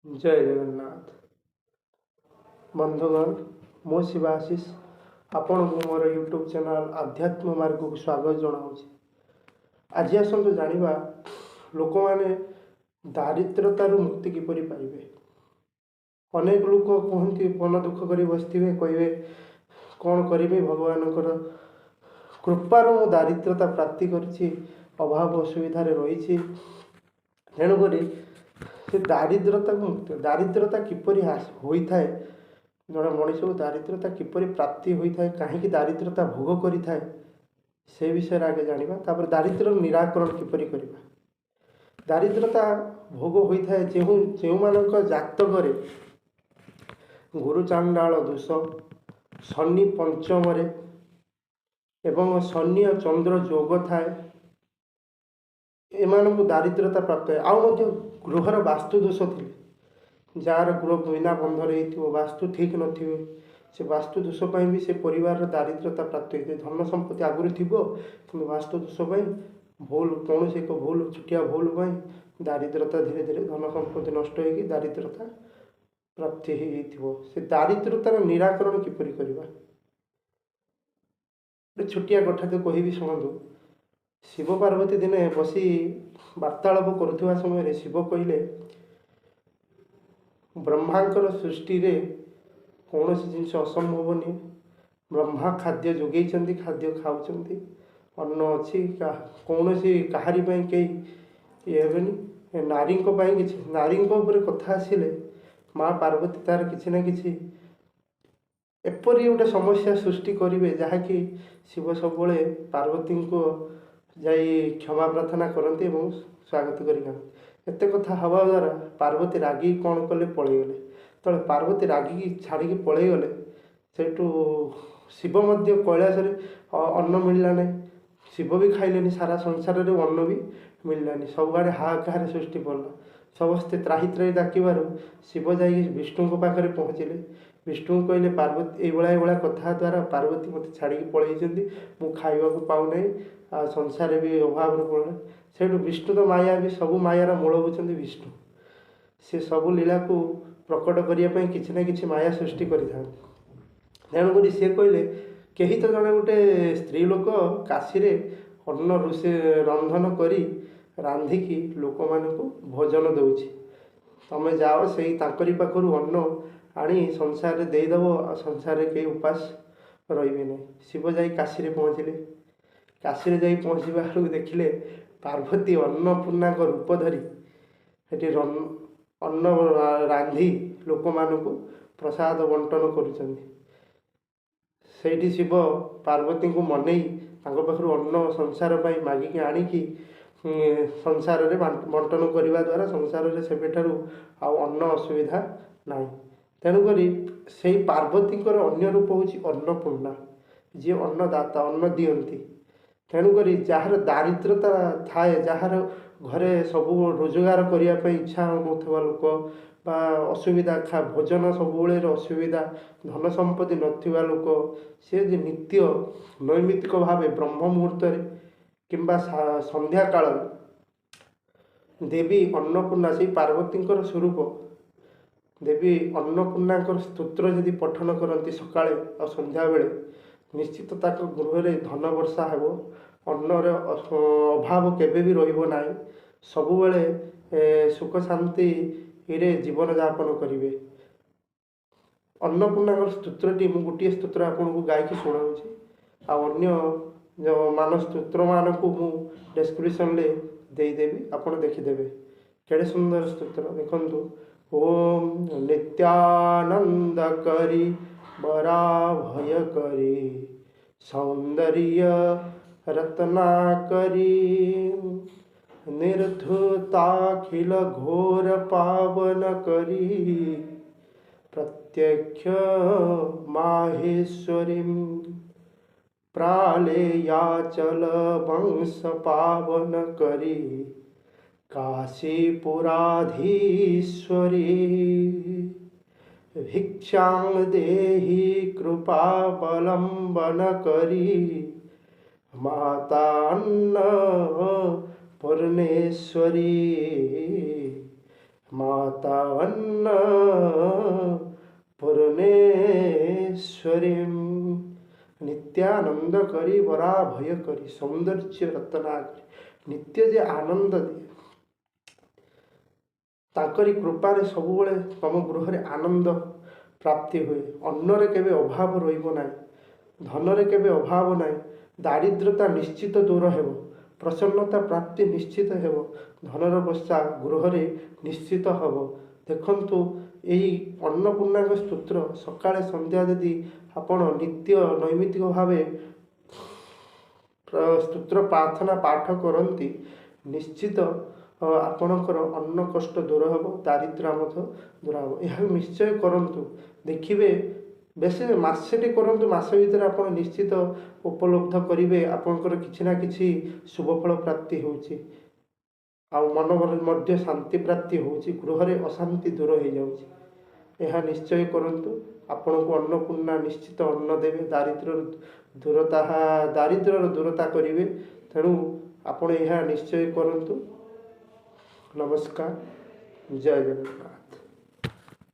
ଜୟ ଜଗନ୍ନାଥ ବନ୍ଧୁଗଣ, ମୁଁ ଶିବ ଆଶିଷ ଆପଣଙ୍କୁ ମୋର ୟୁଟ୍ୟୁବ୍ ଚ୍ୟାନେଲ୍ ଆଧ୍ୟାତ୍ମ ମାର୍ଗକୁ ସ୍ୱାଗତ ଜଣାଉଛି। ଆଜି ଆସନ୍ତୁ ଜାଣିବା, ଲୋକମାନେ ଦାରିଦ୍ରତାରୁ ମୁକ୍ତି କିପରି ପାଇବେ। ଅନେକ ଲୋକ କୁହନ୍ତି, ମନ ଦୁଃଖ କରି ବସିଥିବେ, କହିବେ, କ'ଣ କରିବି, ଭଗବାନଙ୍କର କୃପାରୁ ମୁଁ ଦାରିଦ୍ରତା ପ୍ରାପ୍ତି କରିଛି, ଅଭାବ ଅସୁବିଧାରେ ରହିଛି। ତେଣୁକରି ସେ ଦାରିଦ୍ରତାକୁ ମୁକ୍ତି, ଦାରିଦ୍ରତା କିପରି ହୋଇଥାଏ, ଜଣେ ମଣିଷକୁ ଦାରିଦ୍ରତା କିପରି ପ୍ରାପ୍ତି ହୋଇଥାଏ, କାହିଁକି ଦାରିଦ୍ରତା ଭୋଗ କରିଥାଏ, ସେ ବିଷୟରେ ଆଗେ ଜାଣିବା। ତାପରେ ଦାରିଦ୍ର୍ୟର ନିରାକରଣ କିପରି କରିବା। ଦାରିଦ୍ରତା ଭୋଗ ହୋଇଥାଏ ଯେଉଁମାନଙ୍କ ଜାତକରେ ଗୁରୁଚାଣ୍ଡାଳ ଦୋଷ, ଶନି ପଞ୍ଚମରେ ଏବଂ ଶନି ଓ ଚନ୍ଦ୍ର ଯୋଗ ଥାଏ, ଏମାନଙ୍କୁ ଦାରିଦ୍ରତା ପ୍ରାପ୍ତ ହୁଏ। ଆଉ ମଧ୍ୟ ଗୃହର ବାସ୍ତୁ ଦୋଷ ଥିଲେ, ଯାହାର ଗୃହ ବିନା ବନ୍ଧରେ ହେଇଥିବ, ବାସ୍ତୁ ଠିକ୍ ନଥିବ, ସେ ବାସ୍ତୁ ଦୋଷ ପାଇଁ ବି ସେ ପରିବାରର ଦାରିଦ୍ରତା ପ୍ରାପ୍ତ ହେଇଥାଏ। ଧନ ସମ୍ପତ୍ତି ଆଗରୁ ଥିବ, କିନ୍ତୁ ବାସ୍ତୁ ଦୋଷ ପାଇଁ ଭୁଲ, କୌଣସି ଏକ ଭୁଲ, ଛୋଟିଆ ଭୁଲ ପାଇଁ ଦାରିଦ୍ରତା ଧୀରେ ଧୀରେ ଧନ ସମ୍ପତ୍ତି ନଷ୍ଟ ହେଇକି ଦାରିଦ୍ରତା ପ୍ରାପ୍ତି ହେଇଥିବ। ସେ ଦାରିଦ୍ରତାର ନିରାକରଣ କିପରି କରିବା, ଗୋଟେ ଛୋଟିଆ କଥା ତ କହିବି, ଶୁଣନ୍ତୁ। ଶିବ ପାର୍ବତୀ ଦିନେ ବସି ବାର୍ତ୍ତାଳାପ କରୁଥିବା ସମୟରେ ଶିବ କହିଲେ, ବ୍ରହ୍ମାଙ୍କର ସୃଷ୍ଟିରେ କୌଣସି ଜିନିଷ ଅସମ୍ଭବ ନୁହେଁ। ବ୍ରହ୍ମା ଖାଦ୍ୟ ଯୋଗେଇଛନ୍ତି, ଖାଦ୍ୟ ଖାଉଛନ୍ତି, ଅନ୍ନ ଅଛି, କୌଣସି କାହାରି ପାଇଁ କେହି ଇଏ ହେବେନି। ନାରୀଙ୍କ ପାଇଁ କିଛି, ନାରୀଙ୍କ ଉପରେ କଥା ଆସିଲେ ମା ପାର୍ବତୀ ତାର କିଛି ନା କିଛି ଏପରି ଗୋଟେ ସମସ୍ୟା ସୃଷ୍ଟି କରିବେ, ଯାହାକି ଶିବ ସବୁବେଳେ ପାର୍ବତୀଙ୍କୁ ଯାଇ କ୍ଷମା ପ୍ରାର୍ଥନା କରନ୍ତି ଏବଂ ସ୍ୱାଗତ କରିଥାନ୍ତି। ଏତେ କଥା ହେବା ଦ୍ୱାରା ପାର୍ବତୀ ରାଗିକି କ'ଣ କଲେ, ପଳେଇଗଲେ। ଯେତେବେଳେ ପାର୍ବତୀ ରାଗିକି ଛାଡ଼ିକି ପଳେଇଗଲେ, ସେଇଠୁ ଶିବ ମଧ୍ୟ କୈଳାସରେ ଅନ୍ନ ମିଳିଲା ନାହିଁ, ଶିବ ବି ଖାଇଲେନି, ସାରା ସଂସାରରେ ଅନ୍ନ ବି ମିଳିଲାନି। ସବୁଆଡ଼େ ହାହାକାର ସୃଷ୍ଟି ପଡ଼ିଲା। ସମସ୍ତେ ତ୍ରାହି ତ୍ରାହି ଡାକିବାରୁ ଶିବ ଯାଇକି ବିଷ୍ଣୁଙ୍କ ପାଖରେ ପହଞ୍ଚିଲେ। ବିଷ୍ଣୁଙ୍କୁ କହିଲେ, ପାର୍ବତୀ ଏଇଭଳିଆ ଏଇଭଳିଆ କଥା ଦ୍ୱାରା ପାର୍ବତୀ ମୋତେ ଛାଡ଼ିକି ପଳେଇଛନ୍ତି, ମୁଁ ଖାଇବାକୁ ପାଉନାହିଁ, ଆଉ ସଂସାରରେ ବି ଅଭାବରେ ପଡ଼େ। ସେଇଠୁ ବିଷ୍ଣୁ ତ ମାୟା ବି, ସବୁ ମାୟାର ମୂଳ ହେଉଛନ୍ତି ବିଷ୍ଣୁ। ସେ ସବୁ ଲୀଳାକୁ ପ୍ରକଟ କରିବା ପାଇଁ କିଛି ନା କିଛି ମାୟା ସୃଷ୍ଟି କରିଥାନ୍ତି। ତେଣୁକରି ସିଏ କହିଲେ, କେହି ତ ଜଣେ ଗୋଟେ ସ୍ତ୍ରୀ ଲୋକ କାଶୀରେ ଅନ୍ନ ରୋଷେଇ ରନ୍ଧନ କରି, ରାନ୍ଧିକି ଲୋକମାନଙ୍କୁ ଭୋଜନ ଦେଉଛି। ତମେ ଯାଅ, ସେଇ ତାଙ୍କରି ପାଖରୁ ଅନ୍ନ ଆଣି ସଂସାରରେ ଦେଇଦେବ, ଆଉ ସଂସାରରେ କେହି ଉପାସ ରହିବେ ନାହିଁ। ଶିବ ଯାଇ କାଶୀରେ ପହଞ୍ଚିଲେ। କାଶୀରେ ଯାଇ ପହଞ୍ଚିବା ବେଳକୁ ଦେଖିଲେ, ପାର୍ବତୀ ଅନ୍ନପୂର୍ଣ୍ଣାଙ୍କ ରୂପ ଧରି ସେଠି ଅନ୍ନ ରାନ୍ଧି ଲୋକମାନଙ୍କୁ ପ୍ରସାଦ ବଣ୍ଟନ କରୁଛନ୍ତି। ସେଇଠି ଶିବ ପାର୍ବତୀଙ୍କୁ ମନେଇ ତାଙ୍କ ପାଖରୁ ଅନ୍ନ ସଂସାର ପାଇଁ ମାଗିକି ଆଣିକି ସଂସାରରେ ବଣ୍ଟନ କରିବା ଦ୍ୱାରା ସଂସାରରେ ସେବେଠାରୁ ଆଉ ଅନ୍ନ ଅସୁବିଧା ନାହିଁ। ତେଣୁକରି ସେଇ ପାର୍ବତୀଙ୍କର ଅନ୍ୟ ରୂପ ହେଉଛି ଅନ୍ନପୂର୍ଣ୍ଣା, ଯିଏ ଅନ୍ନଦାତା, ଅନ୍ନ ଦିଅନ୍ତି। ତେଣୁକରି ଯାହାର ଦାରିଦ୍ରତା ଥାଏ, ଯାହାର ଘରେ ସବୁ ରୋଜଗାର କରିବା ପାଇଁ ଇଚ୍ଛା ହେଉନଥିବା ଲୋକ ବା ଅସୁବିଧା, ଭୋଜନ ସବୁବେଳେ ଅସୁବିଧା, ଧନ ସମ୍ପତ୍ତି ନଥିବା ଲୋକ, ସେ ଯେ ନିତ୍ୟ ନୈମିତିକ ଭାବେ ବ୍ରହ୍ମ ମୁହୂର୍ତ୍ତରେ କିମ୍ବା ସନ୍ଧ୍ୟା କାଳରେ ଦେବୀ ଅନ୍ନପୂର୍ଣ୍ଣା, ସେଇ ପାର୍ବତୀଙ୍କର ସ୍ୱରୂପ ଦେବୀ ଅନ୍ନପୂର୍ଣ୍ଣାଙ୍କର ସ୍ତୋତ୍ର ଯଦି ପଠନ କରନ୍ତି ସକାଳେ ଆଉ ସନ୍ଧ୍ୟାବେଳେ, ନିଶ୍ଚିତ ତାଙ୍କ ଗୃହରେ ଧନ ବର୍ଷା ହେବ, ଅନ୍ନର ଅଭାବ କେବେ ବି ରହିବ ନାହିଁ, ସବୁବେଳେ ସୁଖ ଶାନ୍ତିରେ ଜୀବନଯାପନ କରିବେ। ଅନ୍ନପୂର୍ଣ୍ଣାଙ୍କର ସ୍ତୋତ୍ରଟି ମୁଁ ଗୋଟିଏ ସ୍ତୋତ୍ର ଆପଣଙ୍କୁ ଗାଇକି ଶୁଣାଉଛି, ଆଉ ଅନ୍ୟ ମାନ ସ୍ତୋତ୍ରମାନଙ୍କୁ ମୁଁ ଡେସ୍କ୍ରିପସନ୍ରେ ଦେଇଦେବି, ଆପଣ ଦେଖିଦେବେ। କେଡ଼େ ସୁନ୍ଦର ସ୍ତୋତ୍ର ଦେଖନ୍ତୁ। ଓମ୍ ନିତ୍ୟାନନ୍ଦ କରି ବରାଭୟ କରି ସୌନ୍ଦର୍ଯ୍ୟ ରତ୍ନା କରି ନିର୍ଧୁତାଖିଲ ଘୋର ପାବନ କରି ପ୍ରତ୍ୟକ୍ଷ ମାହେଶ୍ୱରୀ ପ୍ରାଳେୟାଚଲ ବଂଶ ପାବନ କରି କାଶୀପୁରାଧୀଶ୍ୱରୀ ଭିକ୍ଷାଂ ଦେହି କୃପାବଲମ୍ବନ କରି ମାତା ଅନ୍ନ ପୂର୍ଣ୍ଣେଶ୍ୱରୀ। ମାତା ଅନ୍ନ ପୂର୍ଣ୍ଣେଶ୍ୱରୀ। ନିତ୍ୟାନନ୍ଦ କରି ବରାଭୟ କରି ସୌନ୍ଦର୍ଯ୍ୟ ରତ୍ନା କରି, ନିତ୍ୟ ଯେ ଆନନ୍ଦ ଦିଏ, ତାଙ୍କରି କୃପାରେ ସବୁବେଳେ ତମ ଗୃହରେ ଆନନ୍ଦ ପ୍ରାପ୍ତି ହୁଏ। ଅନ୍ନରେ କେବେ ଅଭାବ ରହିବ ନାହିଁ, ଧନରେ କେବେ ଅଭାବ ନାହିଁ, ଦାରିଦ୍ରତା ନିଶ୍ଚିତ ଦୂର ହେବ, ପ୍ରସନ୍ନତା ପ୍ରାପ୍ତି ନିଶ୍ଚିତ ହେବ, ଧନର ବର୍ଷା ଗୃହରେ ନିଶ୍ଚିତ ହେବ। ଦେଖନ୍ତୁ, ଏଇ ଅନ୍ନପୂର୍ଣ୍ଣାଙ୍କ ସ୍ତୋତ୍ର ସକାଳେ ସନ୍ଧ୍ୟା ଯଦି ଆପଣ ନିତ୍ୟ ନୈମିତିକ ଭାବେ ସ୍ତୋତ୍ର ପ୍ରାର୍ଥନା ପାଠ କରନ୍ତି, ନିଶ୍ଚିତ ଆପଣଙ୍କର ଅନ୍ନ କଷ୍ଟ ଦୂର ହେବ, ଦାରିଦ୍ର୍ୟ ମଧ୍ୟ ଦୂର ହେବ। ଏହାକୁ ନିଶ୍ଚୟ କରନ୍ତୁ, ଦେଖିବେ। ବେଶୀ ମାସେଟି କରନ୍ତୁ, ମାସ ଭିତରେ ଆପଣ ନିଶ୍ଚିତ ଉପଲବ୍ଧ କରିବେ ଆପଣଙ୍କର କିଛି ନା କିଛି ଶୁଭଫଳ ପ୍ରାପ୍ତି ହେଉଛି, ଆଉ ମନ ମଧ୍ୟ ଶାନ୍ତି ପ୍ରାପ୍ତି ହେଉଛି, ଗୃହରେ ଅଶାନ୍ତି ଦୂର ହେଇଯାଉଛି। ଏହା ନିଶ୍ଚୟ କରନ୍ତୁ, ଆପଣଙ୍କୁ ଅନ୍ନପୂର୍ଣ୍ଣା ନିଶ୍ଚିତ ଅନ୍ନ ଦେବେ, ଦାରିଦ୍ର୍ୟର ଦୂରତା ଦାରିଦ୍ର୍ୟର ଦୂରତା କରିବେ। ତେଣୁ ଆପଣ ଏହା ନିଶ୍ଚୟ କରନ୍ତୁ। ନମସ୍କାର, ଜୟ ଜଗନ୍ନାଥ।